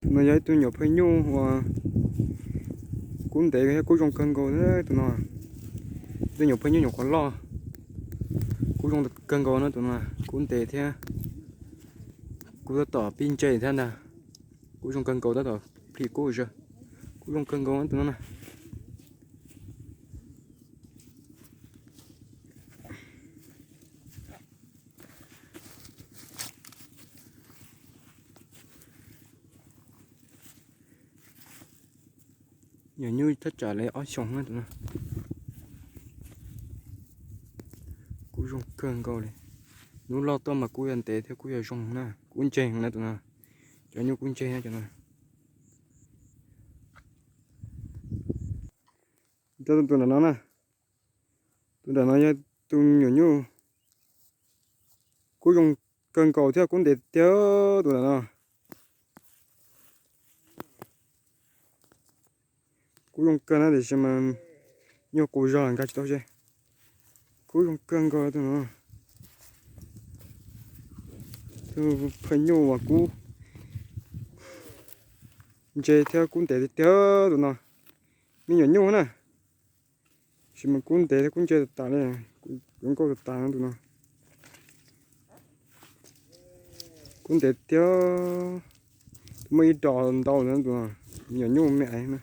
Tus no yog ib tug nyuam phaj nyuj uas kub ntev thiab kub zoo kawg nkaus thiab tus no. Ib tug nyuam phaj nyuj nyuam qhuav loj, kub zoo kawg nkaus na tus no, kub ntev thiab kub tab tom pib ntse thiab ntag. Kub zoo kawg nkaus tab tom plhis kub zog, kub zoo kawg nkaus tus no na. Nyuam nyuj thaj tsam li ob xyoos na tus no. Kub zoo kawg nkaus li. Hnub loj tuaj mas kub yuav ntev thiab kub yuav zoo na, kub ntseeg na tus no. Cov nyuj kub ntseeg na cov no. Tus nram no na, tus nram no yog tus nyuam nyuj kub zoo kawg nkaus thiab kub ntev tiag tus nram no. Kub zoo kawg na tiam sis mas nyuag qus zog nkag tsis tau ze. Kub zoo kawg nkaus tus no. Tus phaj nyuj uas kub ntse thiab kub ntev tiag tiag tus no. Me nyuam nyuj na, sis mas kub ntev thiab kub ntse tas tas li, zoo nkauj tas tas tus no. Kub ntev tiag, muaj ib dos ntau tus no, me nyuam nyuj me aiv na.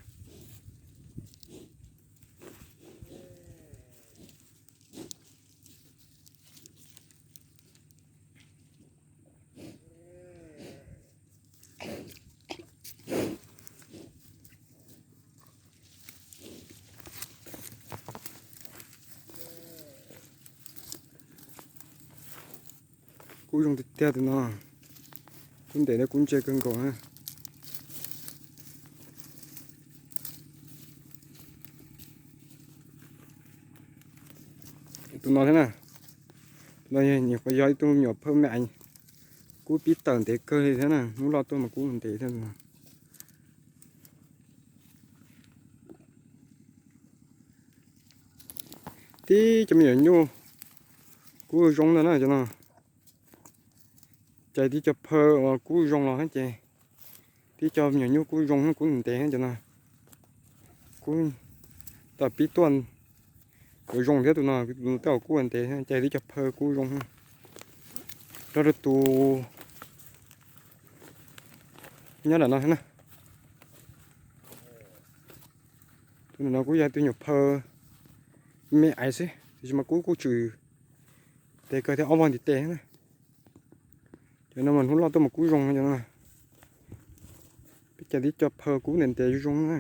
Kub zoo tiag tiag tus no, kub ntev thiab kub ntse kawg nkaus na. Tus no thiab na, tus no nyuam qhuav yog ib tug me nyuam phaj me aiv, kub pib tawm ntev kawg li thiab na, hnub loj tuaj mas kub ntev thiab tus no. Tib cov me nyuam nyuj kub zoo ntag na cov no. Cais tib co phaj uas kub zoo los ces tib co me nyuam nyuj kub zoo kub ntev cov no. Kub tau pib tuaj yuav zoo thiab tus no, tej zaum kub ntev, cais tib co phaj kub zoo. Rau rau tus nyob nram no na. Tus no kuj yog tus nyuam phaj me aiv xwb tiam sis mas kub kuj tswm ntev kawg thiab ob vog ntiv tes na. Cov no mas hnub loj tuaj mas kub zoo cov no. Peb cais tib co phaj kub ntev ntev zoo zoo na.